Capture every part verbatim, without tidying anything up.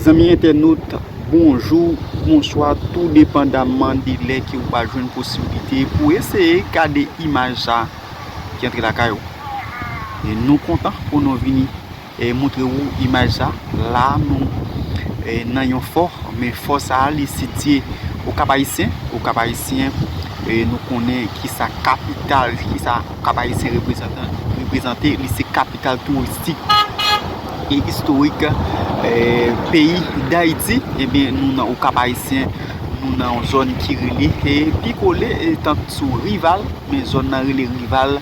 Zanmi entènot, bonjou, bonswa, tou depandaman de lè ke ou va jwenn posiblite pou eseye gade imaj sa ki antre lakay ou. E nou kontan pou nou vini e montre ou imaj sa. La nou e nan yon fò, men fò sa li sitiye Okap Ayisyen. Okap Ayisyen, e nou konnen kisa kapital, kisa Okap Ayisyen reprezante, reprezante, li se kapital touristik e istorik e peyi Dayiti. Ebyen, nou nan Okap Ayisyen, nou nan yon zòn ki rele e Pikole, e tank sou Rival, men zòn nan rele Rival.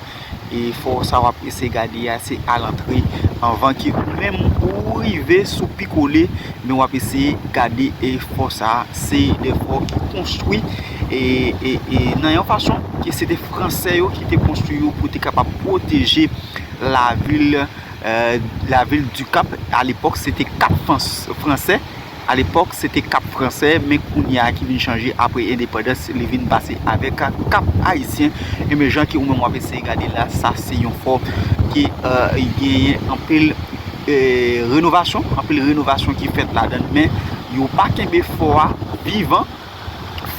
E fò sa w ap eseye gade a, se alantre, anvan ke ou menm ou rive sou Pikole, men w ap eseye gade e fò sa a, se de fò ki konstwi e, e, e nan yon fason ke se te Fransè yo ki te konstwi yo pou te kapab pwoteje lavil, e, lavil du Cap. Alepòk, se te Cap Frans-, Fransè. Alepòk, se te Cap Fransè, men kounye a ki vin chanje apre endepandans, li vin pase avèk Cap Ayisyen. Ebyen, jan ke ou menm w ap eseye gade la, sa se yon fò ki e, genyen anpil e, renovasyon, anpil renovasyon ki fèt ladan l, men yo pa kenbe fò a vivan.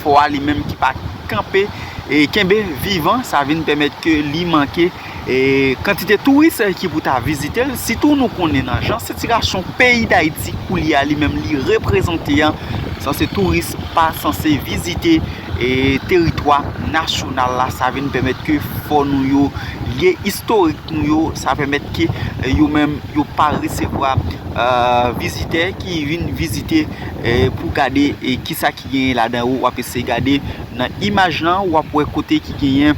Fò a li menm ki pa kanpe e kenbe vivan, sa vin pèmèt ke li manke e kantite touris ki pou ta vizite l. Sitou nou konnen nan jan sitiyasyon peyi Dayiti koulye a li menm li reprezante an, sanse touris pa sanse vizite e teritwa nasyonal la. Sa vin pèmèt ke fò nou yo, lye istorik nou yo, sa pèmèt ke e, yo menm yo pa resevwa e, vizitè ki vin vizite e, pou gade e, kisa ki genyen ladan yo. W ap eseye gade nan imaj lan, w ap wè kote ki genyen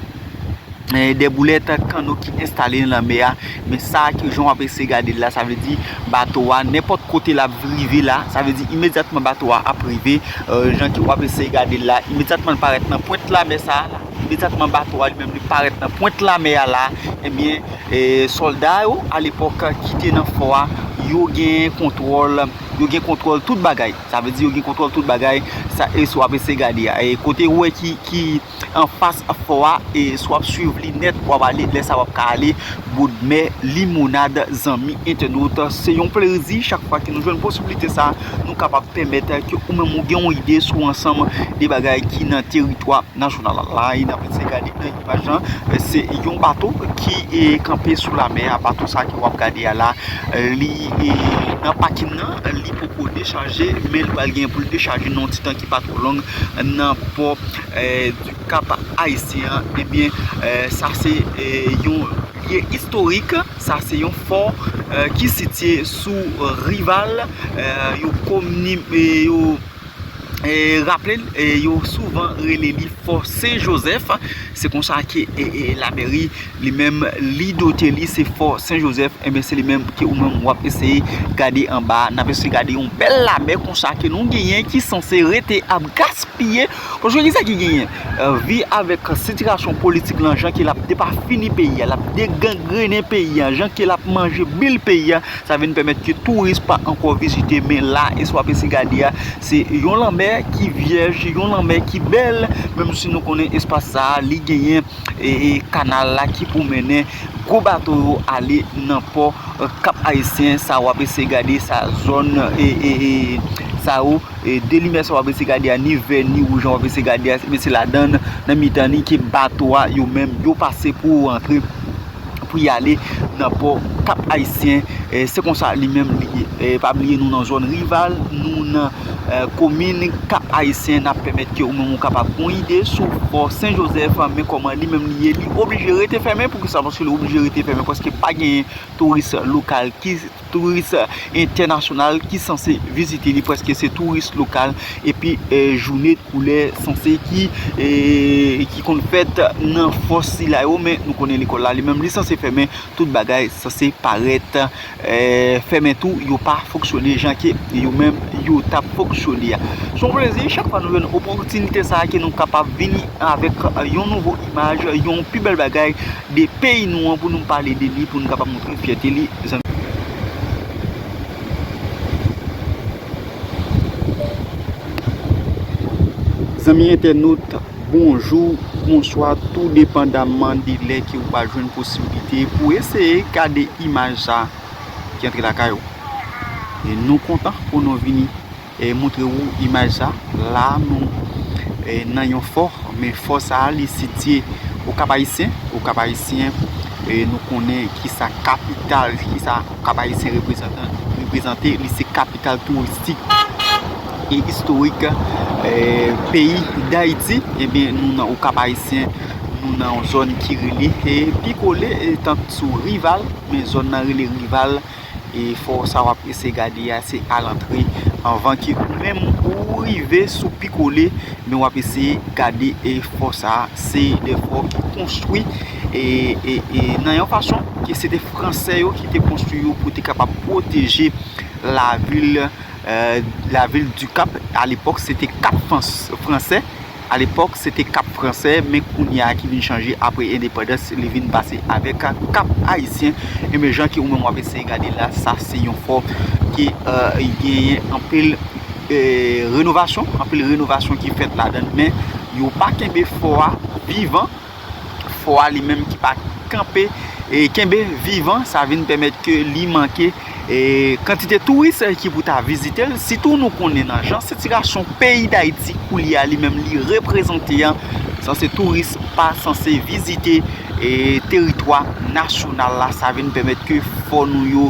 e, de boulèt kanno ki enstale nan lanmè a. Men sa ki jan w ap eseye gade l la, sa vle di bato a, nenpòt kote l ap rive la, sa vle di imedyatman bato a ap rive, e, jan ke w ap eseye gade l la, imedyatman l parèt nan pwent lanmè sa a la, imedyatman bato a li menm li parèt nan pwent lanmè a la, ebyen, e, sòlda yo alepòk ki te nan fò a, yo gen kontwòl, yo gen kontwòl tout bagay. Sa vle di yo gen kontwòl tout bagay. Sa, e si w ap eseye gade a, e kote ou wè ki, ki anfas fò a, e si w ap swiv li nèt, w ap ale, lè sa w ap ka ale Boudmè Limonad. Zanmi entènot, se yon plezi chak fwa ke nou jwenn posiblite sa, nou kapab pèmèt ke ou menm ou gen yon ide sou ansanm de bagay ki nan teritwa nasyonal la. E n ap eseye gade nan imaj lan, se yon bato ki e, kanpe sou lamè a. Bato sa ke w ap gade a la, li e, nan pakin nan, li poko dechaje, men li pral gen pou l dechaje nan yon ti tan ki pa twò long nan pò e, du Cap Ayisyen an. Ebyen, e, sa se e, yon lye istorik, sa se yon fò e, ki sitiye sou Rival. E, yo komni-, e, yo e, raple l, e, yo souvan rele li Fò Sen Jozèf. Se konsa ke e, e, lamèri li menm li dote li, se Fò Sen Jozèf. Ebyen, se li menm ke ou menm w ap eseye gade anba a. N ap eseye gade yon bèl lamè konsa ke nou genyen ki sanse rete ap gaspiye. Paske kisa ki genyen? E, vi avèk sitiyasyon politik lan, jan ke l ap depafini peyi a, l ap degangrenen peyi a, jan ke l ap manje bil peyi a, sa vin pèmèt ke touris pa ankò vizite. Men la, e si w ap eseye gade a, se yon lanmè ki vyèj, yon lanmè ki bèl, menm si nou konnen espas sa a, li genyen e, e, kanal la ki pou mennen gwo bato yo ale nan pò e, Cap Ayisyen. Sa w ap eseye gade, sa zòn e, e, e, sa yo, e, de limyè sa w ap eseye gade a, ni vè, ni wouj, w ap eseye gade a, men se ladan, nan mitan li ke bato a, yo menm, yo pase pou rantre, pou y ale nan pò Cap Ayisyen. E, se konsa li menm li ye. E, pa bliye nou nan zòn Rival, nou nan e, komin Cap Ayisyen. N ap pèmèt ke ou menm ou kapab gon ide sou Fò Sen Jozèf, men kòman li menm li ye, li oblije rete fèmen. Poukisa? Paske li oblije rete fèmen, paske pa genyen touris lokal ki, touris entènasyonal ki sanse vizite li, paske se touris lokal. Epi e, jounen koulè sanse ki e, ki konn fèt nan fò sila yo, men nou konnen lekòl la li menm li sanse fèmen, tout bagay sanse parèt e, fèmen tou, yo pa fonksyone jan ke yo menm yo t ap fonksyone a. Se yon plezi chak fwa nou jwenn opòtinite sa a ke nou kapab vini avèk e, yon nouvo imaj, yon pi bèl bagay de peyi nou an pou nou pale de li, pou nou kapab montre fyète li. Zanmi entènot, bonjou, bonswa, tou depandaman de lè ke ou va jwenn posiblite pou eseye gade imaj sa ki antre lakay ou. E nou kontan pou nou vini e montre ou imaj sa. La nou e nan yon fò, men fò sa li sitiye Okap Ayisyen. Okap Ayisyen, e nou konnen kisa kapital, kisa Okap Ayisyen reprezante. Reprezante, li se kapital touristik e istorik e peyi Dayiti. Ebyen, nou nan Okap Ayisyen, nou nan yon zòn ki rele e Pikole, e tank sou Rival, men zòn nan rele Rival. E fò sa w ap eseye gade a, se alantre, anvan ke ou menm ou rive sou Pikole, men w ap eseye gade e fò sa a, se de fò ki konstwi e, e, e nan yon fason ke se te Fransè yo ki te konstwi yo pou te kapab pwoteje lavil, euh, lavil du Cap. Alepòk, se te Cap Frans-, Fransè. Alepòk, se te Cap Fransè, men kounye a ki vin chanje apre endepandans, li vin pase avèk Cap Ayisyen. Ebyen, jan ke ou menm w ap eseye gade la, sa se yon fò ki, euh, genyen anpil, euh, renovasyon, anpil renovasyon ki fèt ladan l, men yo pa kenbe fò a vivan. Fò a li menm ki pa kanpe e kenbe vivan, sa vin pèmèt ke li manke e kantite touris ki pou ta vizite l. Sitou nou konnen nan jan sitiyasyon peyi Dayiti koulye a li menm li reprezante an, sanse touris pa sanse vizite e teritwa nasyonal la. Sa vin pèmèt ke fò nou yo,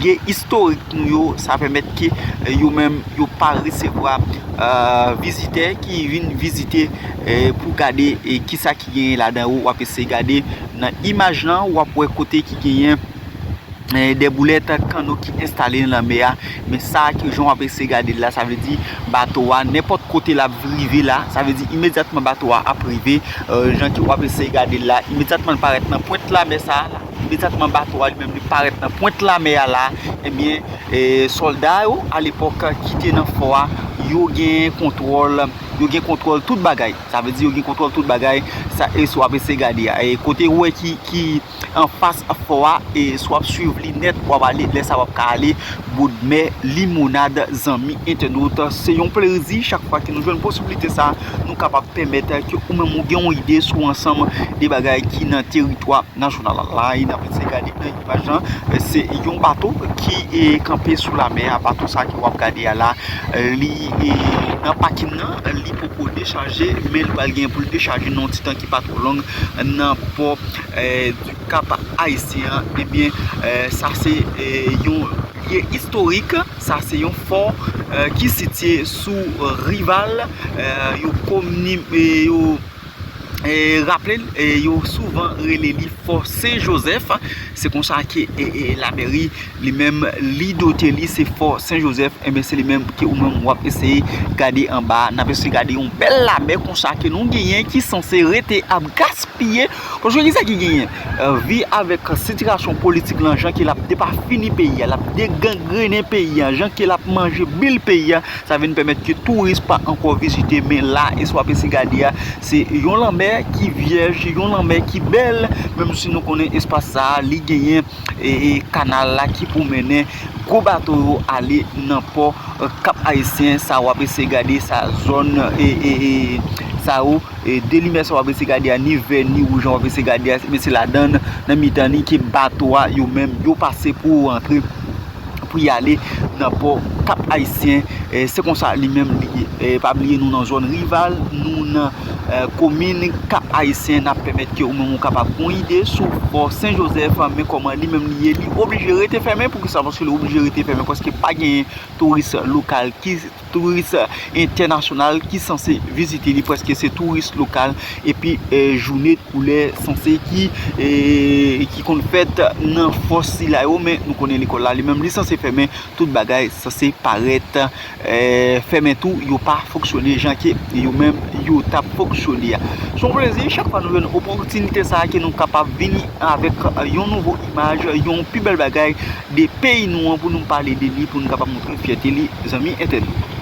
lye istorik nou yo, sa pèmèt ke e yo menm yo pa resevwa, euh, vizitè ki vin vizite e pou gade e kisa ki genyen ladan yo. W ap eseye gade nan imaj lan, w ap wè kote ki genyen e de boulèt kanno ki enstale nan lanmè a. Men sa ki jan w ap eseye gade l la, sa vle di bato a, nenpòt kote l ap rive la, sa vle di imedyatman bato a ap rive, euh, jan ke w ap eseye gade l la, imedyatman l parèt nan pwent lanmè sa a la, imedyatman bato a li menm li parèt nan pwent lanmè a la, ebyen, e sòlda yo alepòk ki te nan fò a, yo gen kontwòl, yo gen kontwòl tout bagay. Sa vle di yo gen kontwòl tout bagay. Sa, e si w ap eseye gade a, e kote ou wè ki, ki anfas fò a, e si w ap swiv li nèt, w ap ale, lè sa w ap ka ale Boudmè, Limonad, zanmi entènot. Se yon plezi chak fwa ke nou jwenn posiblite sa, nou kapab pèmèt ke ou menm ou gen yon ide sou ansanm de bagay ki nan teritwa nasyonal la. E n ap eseye gade nan imaj lan, se yon bato ki e kanpe sou lanmè a. Bato sa ke w ap gade a la, li e nan pakin nan, li poko dechaje, men li pral gen pou l dechaje nan yon ti tan ki pa twò long nan pò e du Cap Ayisyen an. Ebyen, e sa se e yon lye istorik, sa se yon fò e ki sitiye sou Rival. E yo komni-, e yo e raple l, e yo souvan rele li Fò Sen Jozèf. Se konsa ke e, e lamèri li menm li dote li, se Fò Sen Jozèf. Ebyen, se li menm ke ou menm w ap eseye gade anba a. N ap eseye gade yon bèl lamè konsa ke nou genyen ki sanse rete ap gaspiye. Paske kisa ki genyen? E vi avèk sitiyasyon politik lan, jan ke l ap depafini peyi a, l ap degangrenen peyi a, jan ke l ap manje bil peyi a, sa vin pèmèt ke touris pa ankò vizite. Men la, e si w ap eseye gade a, se yon lanmè ki vyèj, yon lanmè ki bèl, menm si nou konnen espas sa a, li genyen e, e kanal la ki pou mennen gwo bato yo ale nan pò e Cap Haïtien. Sa w ap eseye gade, sa zòn e, e, e sa yo, e de limyè sa w ap eseye gade a, ni vè, ni wouj, w ap eseye gade a, men se ladan, nan mitan li ke bato a, yo menm, yo pase pou yo rantre, pou y ale nan pò Cap Haïtien. E se konsa li menm li ye. E pa bliye nou nan zòn Rival, nou nan e komin Cap Haïtien. N ap pèmèt ke ou menm ou kapab gon ide sou Fò Sen Jozèf, men kòman li menm li ye, li oblije rete fèmen. Poukisa? Paske li oblije rete fèmen, paske pa genyen touris lokal ki, touris entènasyonal ki sanse vizite li, paske se touris lokal. Epi e jounen koulè sanse ki e ki konn fèt nan fò sila yo, men nou konnen lekòl la li menm li sanse fèmen, tout bagay sanse parèt e fèmen tou, yo pa fonksyone jan ke yo menm yo t ap fonksyone a. Se yon plezi chak fwa nou jwenn opòtinite sa a ke nou kapab vini avèk e yon nouvo imaj, yon pi bèl bagay de peyi nou an pou nou pale de li, pou nou kapab montre fyète li, zanmi entènot.